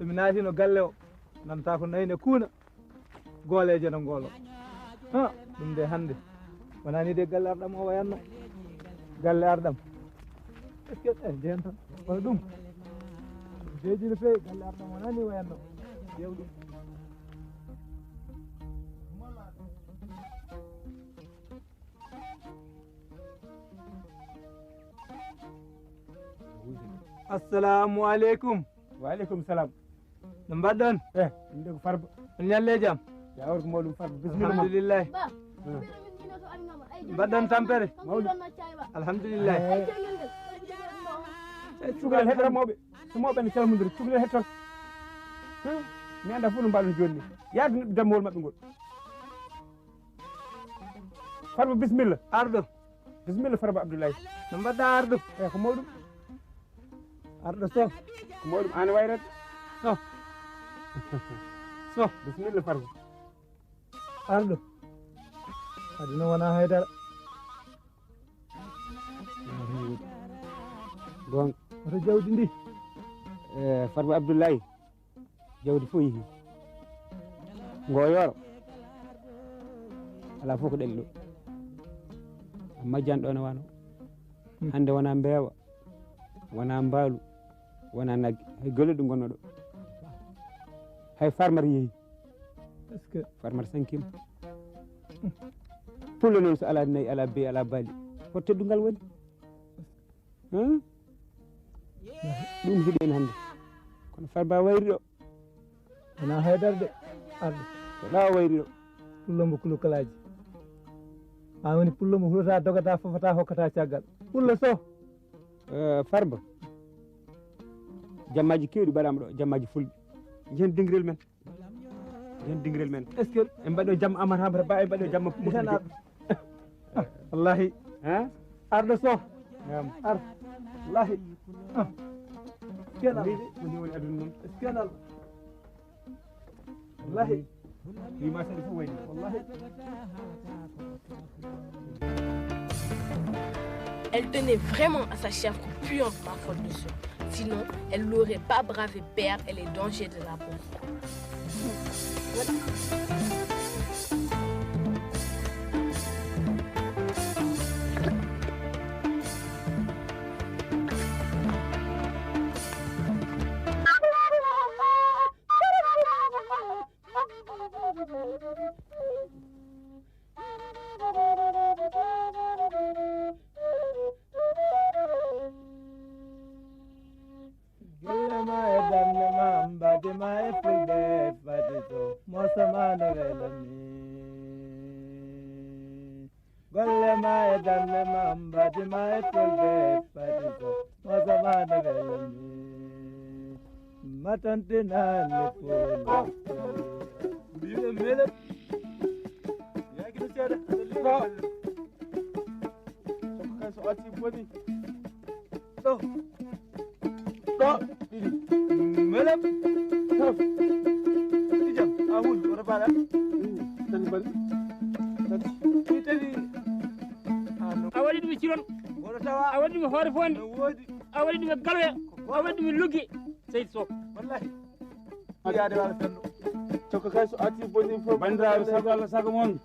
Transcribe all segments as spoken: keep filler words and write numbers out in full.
Mi naatino galle o, nanta ko nayne kuuna, gooleeje no ngoolo. Ha, ɗum de hannde. Wonaa ni de galle arɗam o wayanno. Galle arɗam. Est-ce que, eh, jeen tan. Wala ɗum. Deeji no feewi, galle arɗam wonaa ni wayanno. Ƴeew ɗum. Assalamu aleykum. Wa aleykum salam. No mbaɗɗon? Eh, min de ko Farba. On ñalle jam? Ya, or ko mawɗum Farba. Bismillah. Alhamdulillah. Ba, hmm. Mbaɗɗon tampere? Mawɗum. Alhamdulillah. Eh. Eh, cukalel heɗora mawɓe. So mawɓe ne calmodiri, cukalel hettor. Hmm. Mi annda fof no mbaɗon jooni ni. Yaadu neɗɗo dammowol maɓɓe ngol. Farba, bismillah. Arɗo. Bismillah, Farba Abdoulaye. No mbaɗɗa, Arɗo? Eh, ko mawɗum. Arɗo Soh. Ko mawɗum, an wayrata. Soh. Soh. Bismillah, Farba. Arɗo. Aduna wonaa haydara. Goonga. Hoto jawdi ndi? Eh, Farba Abdoulaye. Jawdi fof yehi. Ngoyooro. Alaa fof ko ɗaɗi ɗo. Amma jan ɗo ne wano. Hmm. Hannde wonaa mbeewa, wonaa mbaalu, wonaa nagge. Hay golle ɗum ngonno ɗo. Hay farmar yehi. Est-ce que farmar sankima. Pullo noon so alaa nayi, alaa beyi, alaa baali. Ko teddungal woni? Hmm? Ɗum hiɗen hannde. Kono Farba wayri ɗo. Wonaa haydara de, Arɗo. Ko ɗa wayri ɗo. Pullo mbo kulukalaaji. An woni pullo mo hulata, dogata, fofata, hokkata caggal. Pullo Soh. Eh, Farba. Jammaaji keewɗi mbaɗaama ɗo, jammaaji fulɓe. Njihen dinngirel men. Njihen dinngirel men. Est-ce que en mbaɗo jamma Amar Hamra Ba, en mbaɗo jamma Moussa Diop? Wallahi. Hein? Arɗo Soh. Naam. Ar. Wallahi. Ah. Kenal. Ni de, ko ni woni aduna noon. Kenal. Wallahi. Wi ma sadi fof wayni. Wallahi. Elle tenait vraiment à sa chèvre puante, ma folle de sœur. Sinon, elle n'aurait pas bravé père et les dangers de la boue. Gelle ma e darnde ma, mbaadi ma e fulɓe, Fadi Soh, mosa ma no wela mi. Golle ma e darnde ma, mbaadi ma e fulɓe, Fadi Soh, mosa ma no wela mi. Matantinani polo. Mbiɗo mele. Yakino seeɗa. Ɗo. Kay so ati boni. Ɗo. Ɗo. Ɗiɗi. Mele. Taw. Ɗiɗi jam. A hul, oto baɗa. Tani bari. Tati. Ɗi tati. A no. A waɗi ɗum e cilon. Oto tawa. A waɗi ɗum e hoore fonde. No woodi. A waɗi ɗum e galoya. A waɗi ɗum e lugge. Seydi Sow. Wallahi. Yaade wala fenno. Cokka kay so ati boni fof. Bandiraɓe, sago Allah, sago mon.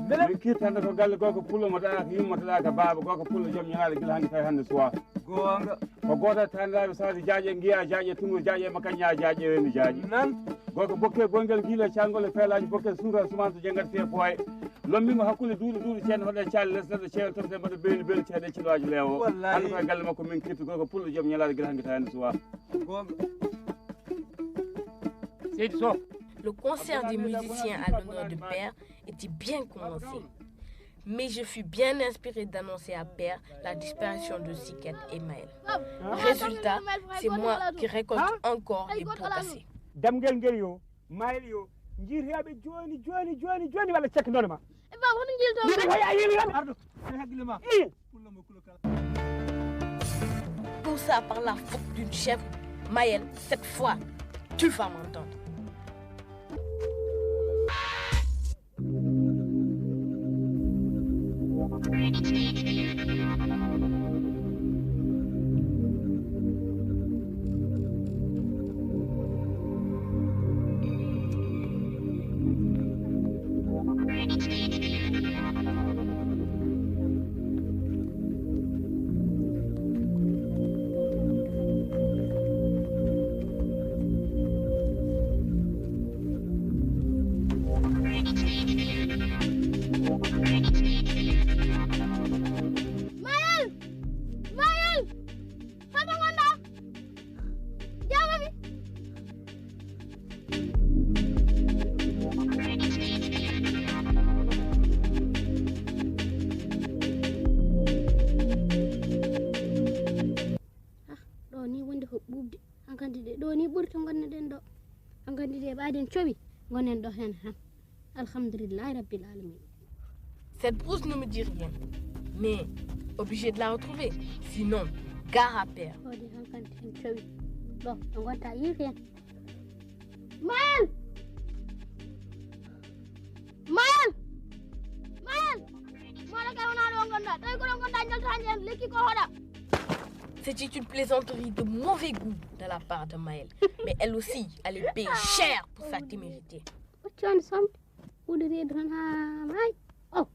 Mele. Min kirtande ko galle gorko pullo mo ɗaaka yummo ɗaaka baaba gorko pullo joom ñalaɗo gila hannde tawi hannde suwa. Goonga. Ko gooto e taaniraaɓe Sadio Diagne, Ngiya Diagne, Tungo Diagne, Makaña Diagne, Rendi Diagne. Nan. Gorko bokke gonngel giila caangol e feelaaji bokke suura sumanto jengata fee pooye. Lommbingo hakkunde duuɗe duuɗe ceerno hoɗe caali les neɗɗo ceewen toon te mbaɗa beeli beeli ceeɗe cilwaaji leewo. Wallahi. Hannde koye galle makko min kirti gorko pullo joom ñalaɗo gila hannde tawi hannde suwa. Goonga. Seydi Sow. Le concert des musiciens à l'honneur de Père était bien commencé. Mais je fus bien inspiré d'annoncer à Père la disparition de Siket et Maël. Résultat, c'est moi qui récolte encore les pots cassés. Damgel ngel yo, Maël yo, jiitoyaɓe jooni, jooni, jooni, jooni, walla cekkanoo ma. E baba, hono jiitoɗon? Jiitoɗon, hoya yiiloyam. Arɗo, hay hakkille ma. Ii. Tout ça par la faute d'une chèvre. Maël, cette fois, tu vas m'entendre. Ɗo ni ɓurto ngonnoɗen ɗo. A nganndi de ɓaaden cowi ngonen ɗo heen han. Alhamdulillahi Rabbil Alamin. Cette bouche ne me dit rien, mais obligé de la retrouver, sinon gare à père. Ɗo de han kan heen cowi. Ɗo, no ngonta yiite heen. Mayel! Mayel! Mayel! Mala kay wona ɗo ngonɗa. Tawi ko ɗo ngonɗa, jalta han jeen, lekki ko hoɗa. C'était une plaisanterie de mauvais goût de la part de Maëlle. Mais elle aussi, elle est payée cher pour sa témérité. Wacci on somɓe. Huɗo reedu tan haa maayi. Oh.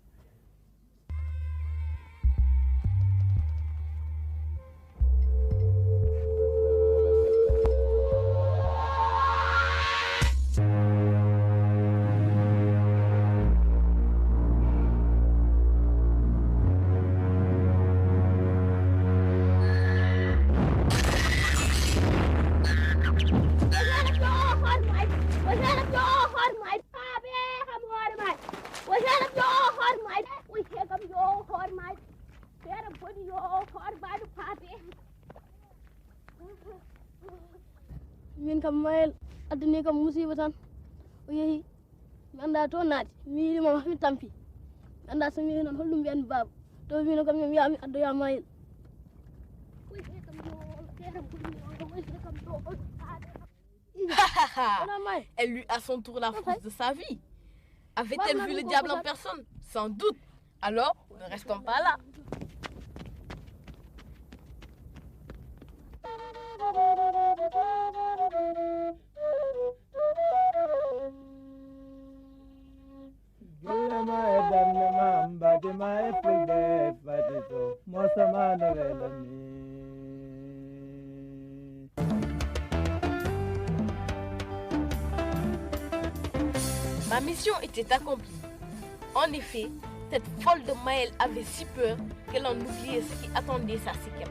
Min kam Mayel addani kam musiba tan. O yehi, mi annda to naati. Mi yiɗi mo, mi tampi. Mi annda so mi yehi noon, holɗum mbiyanmi baaba. To wino kam, mi wiya mi addoya Mayel. Wona Mayel. Elle lui à son tour la frousse de sa vie. Avait-elle vu le diable en personne ? Sans doute. Alors, ne restons pas là. Gillema e darnde ma, mbaadi ma e fulɓe fadi to, moosama no welani. Ma mission était accomplie. En effet, cette folle de Maëlle avait si peur qu'elle en oubliait ce qui attendait sa séquelle.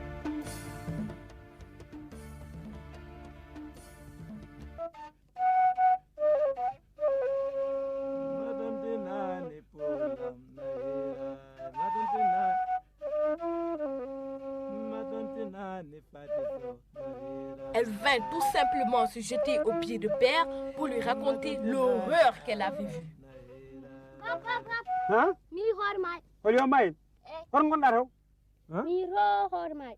Elle vint tout simplement se jeter aux pieds de père pour lui raconter l'horreur qu'elle avait vue. Pap, pap, pap. Hein ? Mi hoore maayo. Hol yo maayo ? Eh. Hol ngonɗa taw ? Hein ? Mi ro hoore maayo.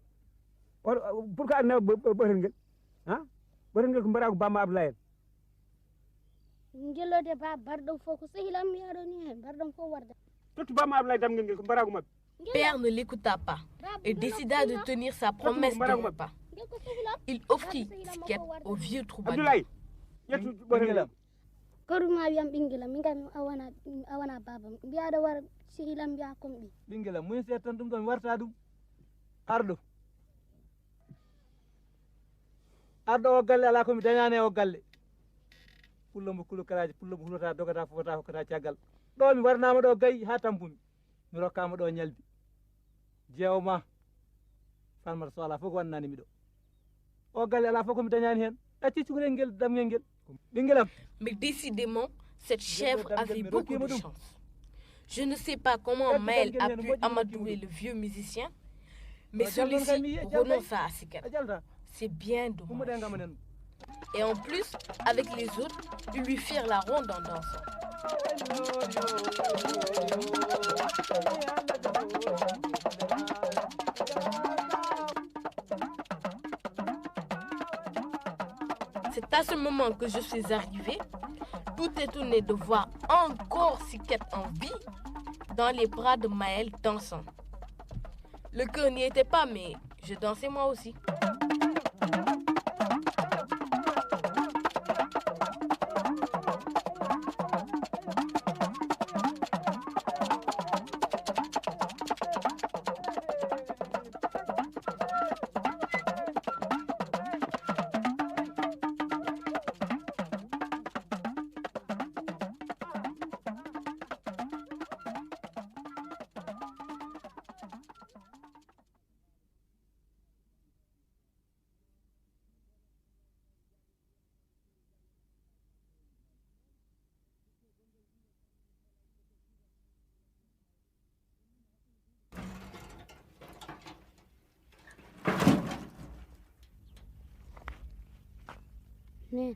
Hol, pourquoi adna ɓotel ngel ? Hein ? Ɓotel ngel ko mbaɗa ko bamma Abdoulaye en. Ngel o de ba, mbarɗon fof ko sehil am, mi aɗo ni hen, mbarɗon fof warda. Tottu bamma Abdoulaye damngel ngel, ko mbaɗa ko maɓɓe. Père ne l'écouta pas et décida de tenir sa promesse de repas. Il offrit Sikket au vieux troubadour. Abdoulaye, ƴettu ɓotel ngel. Ɓinngel am. Karu ma wiyam ɓinngel am, min kam mi awana, mi awana baaba am. Mbiya aɗa wara sehil am, mbiya kon ɓi. Ɓinngel am, muñal seeɗa tan, ɗum ɗo mi warta ɗum. Arɗo. Arɗo o galle alaa ko mi dañaani e o galle. Pullo mo kulo karaaji, pullo mo hulata, dogata, fofata, hokkata caggal. Ɗo mi warnaama ɗo gayi haa tampumi. Mi rokkaama ɗo ñalbi. Jeewo ma. Farmata so alaa fof ko wannani mi ɗo. O galle alaa fof ko mi dañaani heen. Ɗacci cukalel ngel, damngel ngel. Ɓinngel am. Mais décidément, cette chèvre avait beaucoup de chance. Je ne sais pas comment Maëlle a pu amadouer le vieux musicien, mais celui-ci renonça à Sikket. C'est bien dommage. Et en plus, avec les autres, ils lui firent la ronde en dansant. C'est à ce moment que je suis arrivée, tout étonnée de voir encore Sikket en vie dans les bras de Maëlle dansant. Le cœur n'y était pas, mais je dansais moi aussi. Neen,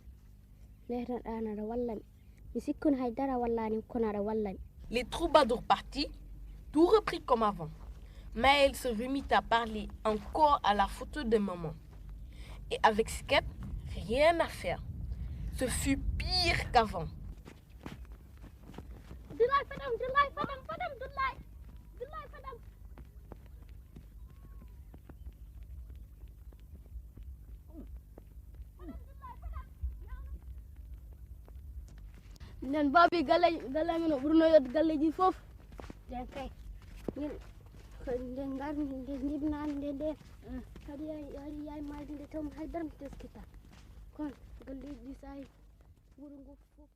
ndeetan ɗaan aɗa walla mi. Mi sikkun hay dara wallaani kono aɗa walla mi. Les troubadours partis, tout reprit comme avant. Maël se remit à parler encore à la photo de maman. Et avec Skep, rien à faire. Ce fut pire qu'avant. Dullaay fadam, dullaay fadam, fadam, dullaay. Dullaay fadam. Nden baabi galle galle amen o ɓurno yodde galleji fof. Nden kay min ko nden ngar nden jibnaani nde nden kadi yaay yaay maayde nde taw hay dara mi teskita. Kono galleji ɗi sayi wuro ngo fof.